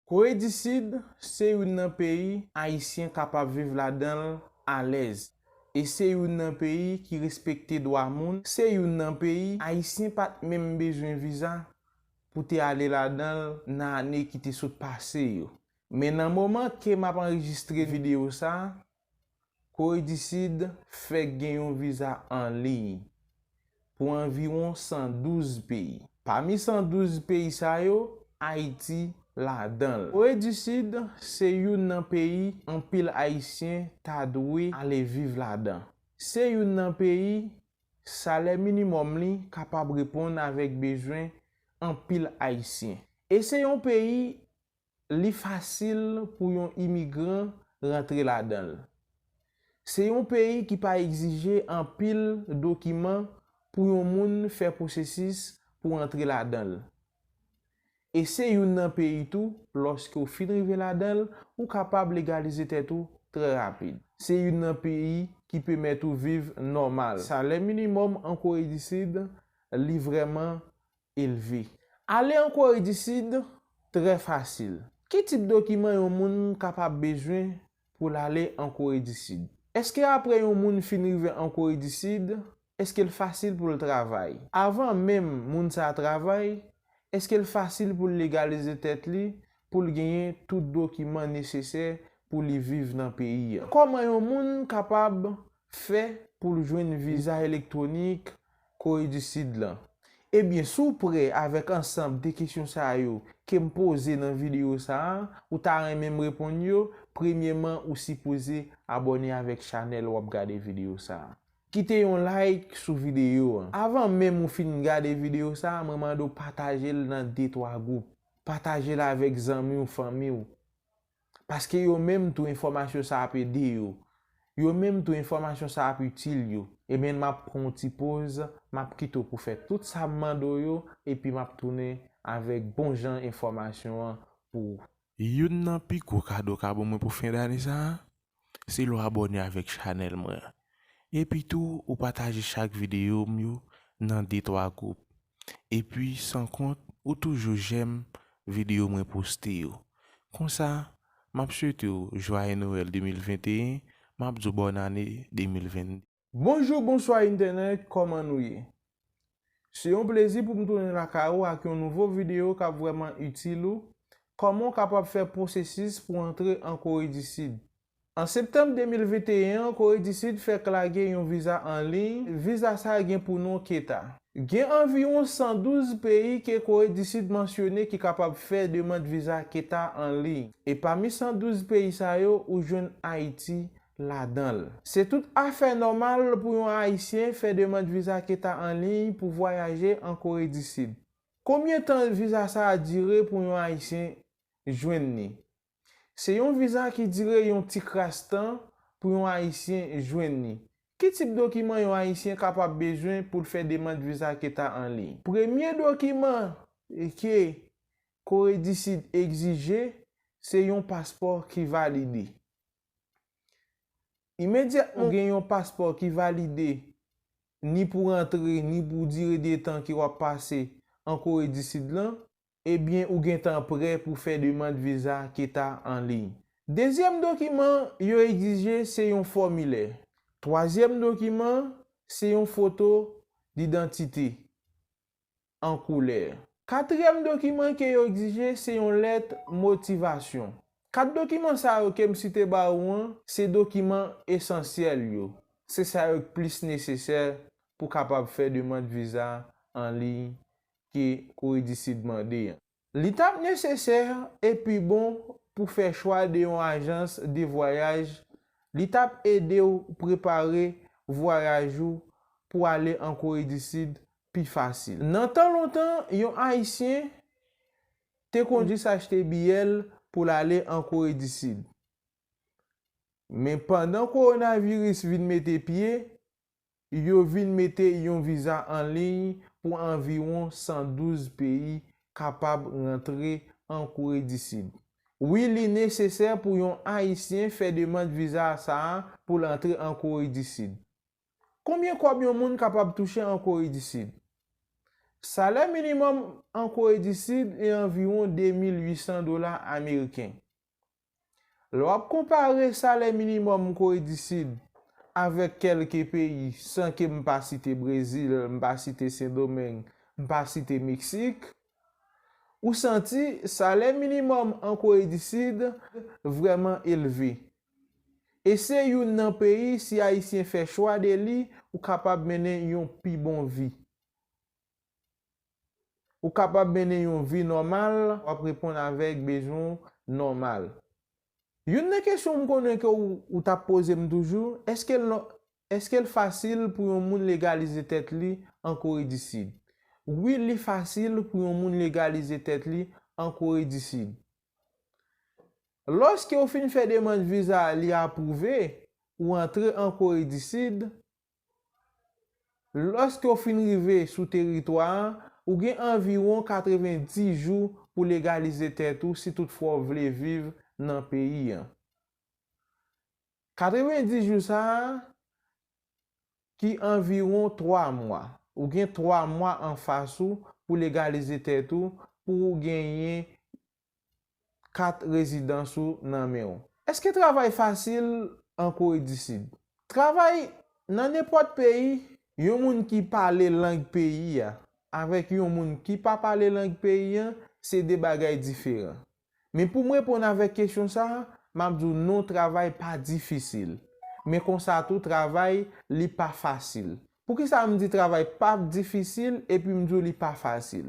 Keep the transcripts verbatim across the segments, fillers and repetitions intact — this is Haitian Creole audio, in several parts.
Kore di Sid se youn nan peyi Ayisyen kapab viv ladan l alèz. E se youn nan peyi ki respekte dwa moun, se youn nan peyi Ayisyen pa t menm bezwen viza pou te ale ladan l nan ane ki te sot pase yo. Men nan moman ke m ap anrejistre videyo sa a, Kore di Sid fèk gen yon viza an liy pou anviwon san douz peyi. Pami san douz peyi sa yo, Ayiti ladan l. Kore di Sid se youn nan peyi anpil Ayisyen ta dwe ale viv ladan. Se youn nan peyi salè minimòm li kapab reponn avèk bezwen anpil Ayisyen. E se yon peyi li fasil pou yon imigran rantre ladan l. Se yon peyi ki pa egzije anpil dokiman pou yon moun fè pwosesis pou antre ladan l. E se youn nan peyi tou, lòske w fin rive ladan l, ou kapab legalize tèt ou trè rapid. Se youn nan peyi ki pèmèt ou viv nòmal. Salè minimòm an Kore di Sid, li vrèman elve. Ale an Kore di Sid, trè fasil. Ki tip dokiman yon moun kapab bezwen pou l ale an Kore di Sid? Èske apre yon moun fin rive an Kore di Sid, èske l fasil pou l travay? Avan menm moun sa a travay, èske l fasil pou l legalize tèt li, pou l genyen tout dokiman nesesè pou li viv nan peyi a? Kòman yon moun kapab fè pou l jwenn viza elektwonik Kore di Sid lan? Ebyen, si w prè avèk ansanm de kesyon sa yo ke m poze nan videyo sa a, ou ta renmen m reponn yo, premyèman, ou sipoze abòne avèk chanèl w ap gade videyo sa a. Kite yon like sou videyo an. Avan menm ou fin gade videyo sa a, mwen mande w pataje l nan de twa gwoup. Pataje l avèk zanmi w, fanmi w. Paske yo menm tou enfòmasyon sa ap ede yo. Yo menm tou enfòmasyon sa ap itil yo. Ebyen, m ap pran yon ti poz, m ap kite w pou fè tout sa m mande w yo, epi m ap tounen avèk bon jan enfòmasyon an pou ou. Youn nan pi gwo kado w ka ban mwen pou fen dane sa a, se lè w abòne avèk chanèl mwen an. Epi tou, ou pataje chak videyo m yo nan de twa gwoup. Epi, san kont, ou toujou jèm videyo mwen poste yo. Konsa, m ap swete w Joyeux Noël de mil venteyen, m ap di w bòn ane de mil venndè. Bonjou, bonswa entènèt, kòman nou ye? Se yon plezi pou m tounen lakay ou ak yon nouvo videyo k ap vrèman itil ou, kòman w kapab fè pwosesis pou antre an Kore di Sid. An septanm de mil venteyen an, Kore di Sid fèk lage yon viza an liy. Viza sa a gen pou non KETA. Gen anviwon san douz peyi ke Kore di Sid mansyone ki kapab fè demann viza KETA an liy. E pami san douz peyi sa yo, ou jwenn Ayiti ladan l. Se tout afè nòmal pou yon Ayisyen fè demann viza KETA an liy pou vwayaje an Kore di Sid. Konbyen tan viza sa a dire pou yon Ayisyen jwenn li? Se yon viza ki dire yon ti kras tan pou yon Ayisyen jwenn li. Ki tip dokiman yon Ayisyen kapab bezwen pou l fè demann viza KETA an liy? Premye dokiman ke Kore di Sid egzije, se yon paspò ki valide. Imedyatman w gen yon paspò ki valide, ni pou rantre, ni pou dire de tan ke w ap pase an Kore di Sid lan, ebyen, ou gentan prè pou fè demann viza KETA an liy. Dezyèm dokiman yo egzije, se yon fòmilè. Twazyèm dokiman, se yon foto didantite an koulè. Katriyèm dokiman ke yo egzije, se yon lèt motivasyon. Kat dokiman sa yo ke m site ba ou an, se dokiman esansyèl yo. Se sa yo k plis nesesè pou kapab fè demann viza an liy ke Kore di Sid mande an. Li t ap nesesè epi bon pou fè chwa de yon ajans de vwayaj. Li t ap ede w prepare vwayaj ou pou ale an Kore di Sid pi fasil. Nan tan lontan, yon Ayisyen te konn jis achte biyè l pou l ale an Kore di Sid. Men pandan kowonaviris vin mete pye, yo vin mete yon viza an liy pou anviwon san douz peyi kapab rantre an Kore di Sid. Wi, li nesesè pou yon Ayisyen fè demann viza sa a pou l antre an Kore di Sid. Konbyen kòb yon moun kapab touche an Kore di Sid? Salè minimòm an Kore di Sid e anviwon de mil uit san dola ameriken. Lè w ap konpare salè minimòm Kore di Sid avèk kèlke peyi, san ke m pa site Brezil, m pa site Sendomeng, m pa site Meksik, ou santi salè minimòm an Kore di Sid vrèman elve. E se youn nan peyi, si Ayisyen fè chwa de li, ou kapab mennen yon pi bon vi. Ou kapab mennen yon vi nòmal, w ap reponn avèk bezwen w nòmal. Youn nan kesyon m konnen ke ou, ou t ap poze m toujou, èske l, èske l fasil pou yon moun legalize tèt li an Kore di Sid? Wi, li fasil pou yon moun legalize tèt li an Kore di Sid. Lòske w fin fè demann viza a, li apwouve, ou antre an Kore di Sid, lòske w fin rive sou teritwa a, ou gen anviwon katrevenndis jou pou legalize tèt ou si toutfwa w vle viv nan peyi a. Katrevenndis jou sa a, ki anviwon twa mwa. Ou gen twa mwa anfas ou pou legalize tèt ou, pou w genyen kat rezidans ou nan men w. Èske travay fasil an Kore di Sid? Travay nan nenpòt peyi, yon moun ki pale lang peyi a avèk yon moun ki pa pale lang peyi a, se de bagay diferan. Men pou m reponn avèk kesyon sa a, m ap di w non, travay pa difisil. Men konsa tou, travay, li pa fasil. Poukisa m di travay pa difisil epi m di w li pa fasil?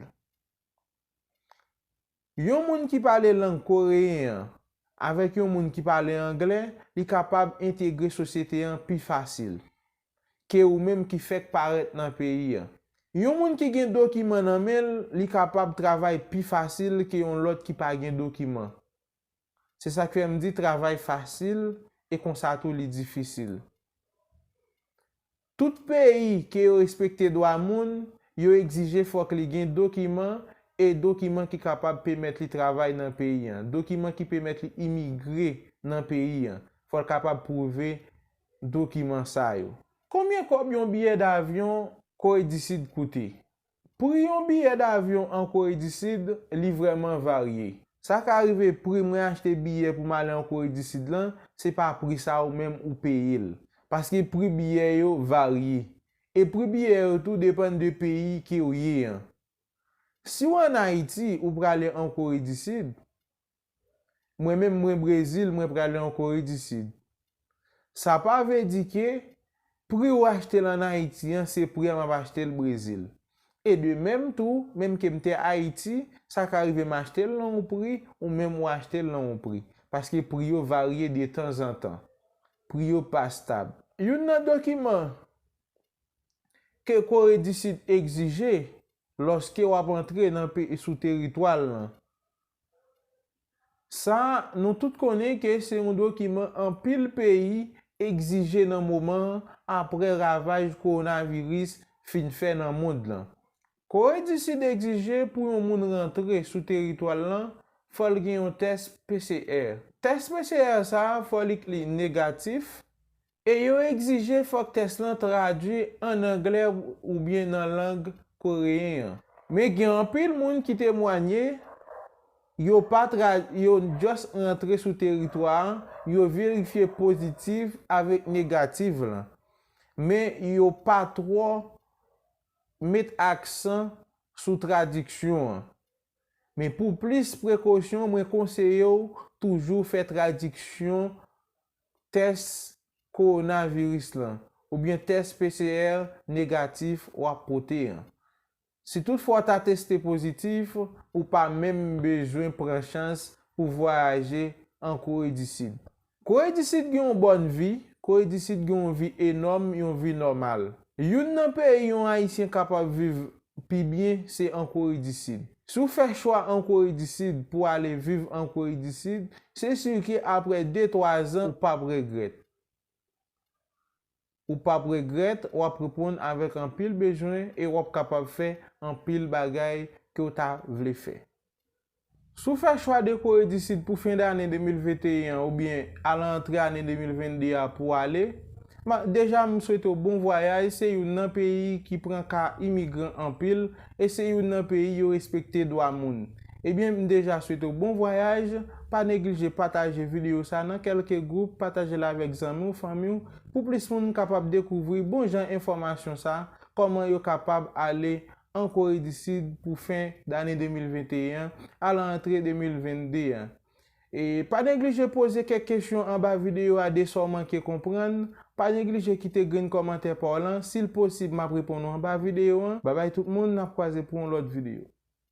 Yon moun ki pale lang koreyen an avèk yon moun ki pale anglè, li kapab entegre sosyete an pi fasil ke ou menm ki fèk parèt nan peyi a. Yon moun ki gen dokiman nan men l, li kapab travay pi fasil ke yon lòt ki pa gen dokiman. Se sa k fè m di travay fasil e konsa tou li difisil. Tout peyi ke yo respekte dwa moun, yo egzije fòk li gen dokiman e dokiman ki kapab pèmèt li travay nan peyi an, dokiman ki pèmèt li imigre nan peyi an. Fò l kapab pwouve dokiman sa yo. Konbyen kòb yon biyè davyon Kore di Sid koute? Pri yon biyè davyon an Kore di Sid, li vrèman varye. Sa ka rive pri mwen achte biyè pou m ale an Kore di Sid lan, se pa pri sa ou menm ou peye l. Paske pri biyè yo varye. E pri biyè yo tou depann de peyi ke w ye an. Si w ann Ayiti, ou prale an Kore di Sid, mwen menm, mwen Brezil, mwen prale an Kore di Sid. Sa pa vle di ke pri w achte l ann Ayiti an, se pri a m ap achte l Brezil. E de menm tou, menm ke m te Ayiti, sa ka rive m achte l nan yon pri, ou menm ou achte l nan yon pri. Paske pri yo varye de tanzantan. Pri yo pa stab. Youn nan dokiman ke Kore di Sid egzije lòske w ap antre nan pe-, sou teritwa l lan. Sa, nou tout konnen ke se yon dokiman anpil peyi egzije nan moman an apre ravaj kowonaviris fin fè nan mond lan. Kore di Sid egzije pou yon moun rantre sou teritwa l lan, fò l gen yon tès P C R. Tès P C R sa a, fò li, li negatif, e yo egzije fòk tès lan tradui ann anglè oubyen nan lang koreyen an. Men gen anpil moun ki temwanye, yo pa tra-, yo just rantre sou teritwa a, yo verifye pozitif avèk negatif lan. Men yo pa twò met aksan sou tradiksyon an. Men pou plis prekosyon, mwen konseye w toujou fè tradiksyon tès kowonaviris lan, oubyen tès P C R negatif w ap pote an. Si toutfwa w ta teste pozitif, ou pa menm bezwen pran chans pou vwayaje an Kore di Sid. Kore di Sid gen yon bòn vi, Kore di Sid gen yon vi enòm, yon vi nòmal. Youn nan peyi yon Ayisyen kapab viv pi byen, se an Kore di Sid. Si w fè chwa an Kore di Sid pou w ale viv an Kore di Sid, se si ke apre de twa zan, ou p ap regrèt. Ou p ap regrèt, w ap reponn avèk anpil bezwen e w ap kapab fè anpil bagay ke w ta vle fè. Si w fè chwa de Kore di Sid pou fen dane de mil venteyen an oubyen alantre ane de mil vennde a pou w ale, Ma, deja, m swete w bon vwayaj. Se youn nan peyi ki pran ka imigran anpil, e se youn nan peyi yo respekte dwa moun. Ebyen, m deja swete w bon vwayaj. Pa neglije pataje videyo sa nan kèlke gwoup, pataje l avèk zanmi w, fanmi w, pou plis moun kapab dekouvri bon jan enfòmasyon sa, kòman yo kapab ale an Kore di Sid pou fen dane de mil venteyen an, al rantre de mil vennde an. E pa neglije poze kèk kesyon anba videyo a de sa w manke konprann. Pa neglije kite grenn kòmantè pa w lan. Si l posib, m ap reponn ou anba videyo an. Babay tout moun, n ap kwaze pou yon lòt videyo.